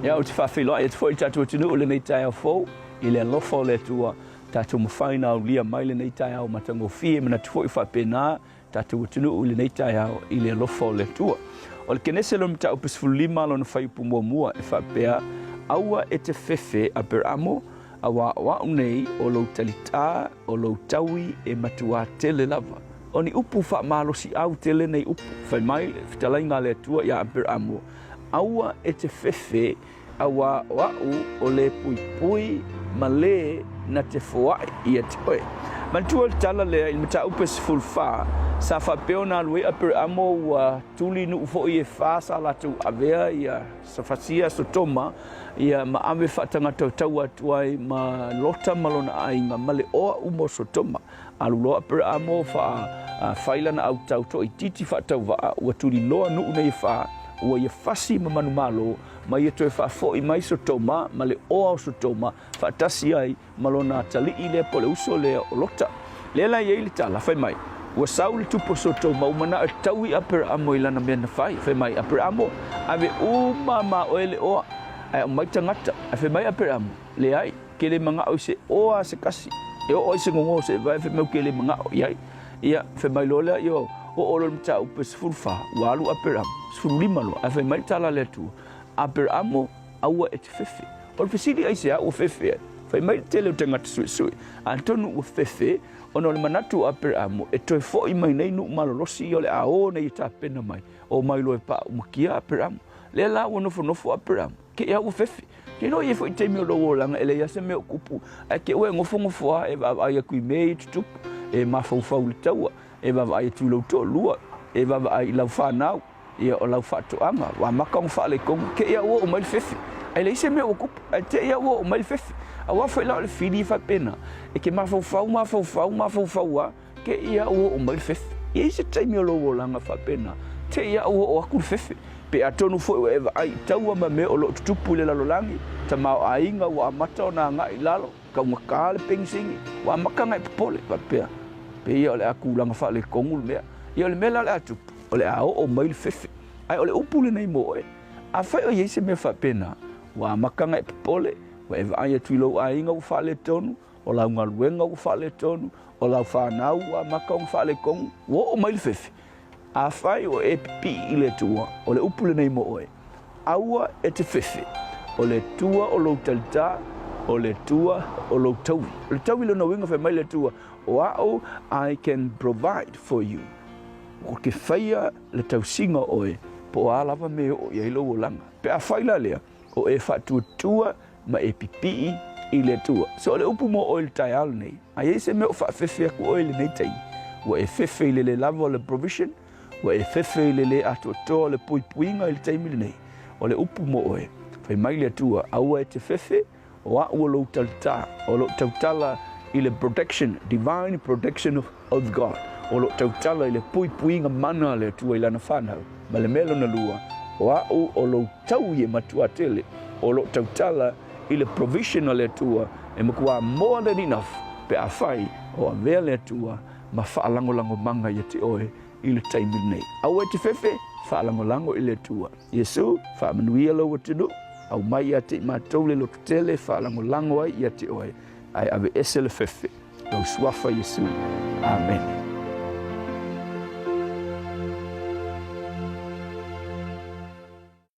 Ia, ou te faafeiloai atu foi i le tatou atunuu i lenei taeao fou, i le alofa o le Atua, tatou mafai ona aulia mai lenei taeao matagofie, manatu foi faapena tatou atunuu i lenei taeao i le alofa o le Atua. O le Kenese lona mataupu 15 lona fuaiupu muamua e faapea, Aua e te fefe Aperamo, auā o a'u nei o lou talitā, o lou taui e matuā tele lava. O ni upu faamalosi'au tele nei upu. Fai mai le fetalaiga a le Atua iā Aperamo, Aua e te fefe, auā o a'u o le puipui ma lē na te foaʻi ia te oe. Manatua le tala lea i le mataupu e 14, sa faapea ona alu ai Aperamo ua tuli nuu foi e fa sa latou avea ia fasia Sotoma ia ma ave faatagata taua atu ai ma Lota ma lona aiga ma le oa uma o Sotoma. Alu loa Aperamo faa fai lana autau toaitiiti faatauvaa ua tuli loa nuu nei e fa, ua ia fasi ma manumalo ma ia toe faafoi mai Sotoma ma le oa o Sotoma faatasi ai ma lona atalii lea po o le uso lea o Lota. Lea la e i ai le tala, fai mai, Ua sau le tupu o Sotoma, ua manao e taui Aperamo i lana mea na fai. Fai mai Aperamo, Ave uma ma oe le oa, ae aumai tagata. Ae fai mai Aperamo, Leai, ke le manao i se oa a se kasi, e oo ai se gogo o se vae, fai mai ou ke le manao i ai. Ia, fai mai loa lea, io, oo loa le mataupu e 14, ua alu Aperamo, 15 loa, ae fai mai le tala a le Atua, Aperamo, aua e te fefe. O le fesili aisea ua fefe ai? Fai mai le tele o tagata suesue, atonu ua fefe ona o le manatu o Aperamo e toe foi mai nei nuu malolosi ia o le a o nei e tapena mai, o mai loa e paaumakia Aperamo. Lea la ua nofonofo Aperamo, kei a ua fefe. Ke iloa i ai foi taimi o lou olaga e leai lava se mea o kupu, ae te ua e nofonofo lava e vaavaai atu i mea ia e tutupu, e mafaufau i le taua, e vaavaai atu i lou toalua, e vaavaai i lau fanau, ia o lau faatoaga, ua amata ona faaletonu, te i lava ua oo mai le fefe. Ae leai se mea ua tupu, ae te i lava ua oo mai le fefe. Aua foi la o le fili e faapena, e te mafaufau, mafaufau, mafaufau lava, Te i a ua oo mai le fefe. E i ai se taimi o lou olaga faapena, te i a ua oo atu le fefe. Pe atonu foi ua e vaai i taua ma mea o lo o tutupu i le lalolagi, tamaoaiga ua amata ona agai i lalo, taugata le penisini, ua amata ona e popole, faapea, pei o le a tulaga faaletonu le mea. Ia o le mea la o le a tupu, o le a oo mai le fefe. Ae o le upu lenei mo oe, afai o i ai se mea faapena, ua amata ona e popole, ua e vaai atu i lou aiga ua faaletonu, O lau galuega ua faaletonu, o lau fanau ua amata ona faaletonu, ua oo mai le fefe. Afai o e pipii i le Atua, o le upu lenei mo oe, Aua e te fefe, o le Atua o lou talitā, o le Atua o lou taui. O le taui lona uiga fai mai le Atua, o a'u, I can provide for you. Ou te faia le tausiga o oe, po o a lava mea e oo i ai lou olaga. Pe afai la lea, o e faatuatua ma e pipii i le Atua. So o le upu mo oe i le taeao lenei, a i ai se mea o faafefe atu oe i lenei taimi, ua e fefe i le le lava o le provision, ua e fefe i le le atoatoa o le puipuiga i le taimi lenei, o le upu mo oe, fai mai le Atua, aua e te fefe, o a'u o lou talitā, o lou tautala i le protection, divine protection of of God, o lo o tautala i le puipuiga mana a le Atua i Lana fanau, ma le mea lona lua, o a'u o lou taui e matua tele, o lo o tautala i le provision a le Atua e matua more than enough pe afai o avea le Atua ma faalagolagomaga ia te oe i le taimi lenei. Aua e te fefe, faalagolago i le Atua. Iesu, faamanuia lou atunuu, aumai ia te i matou le lototele e faalagolago ai ia te oe, ae aveese le fefe. Lou suafa Iesu. Amene.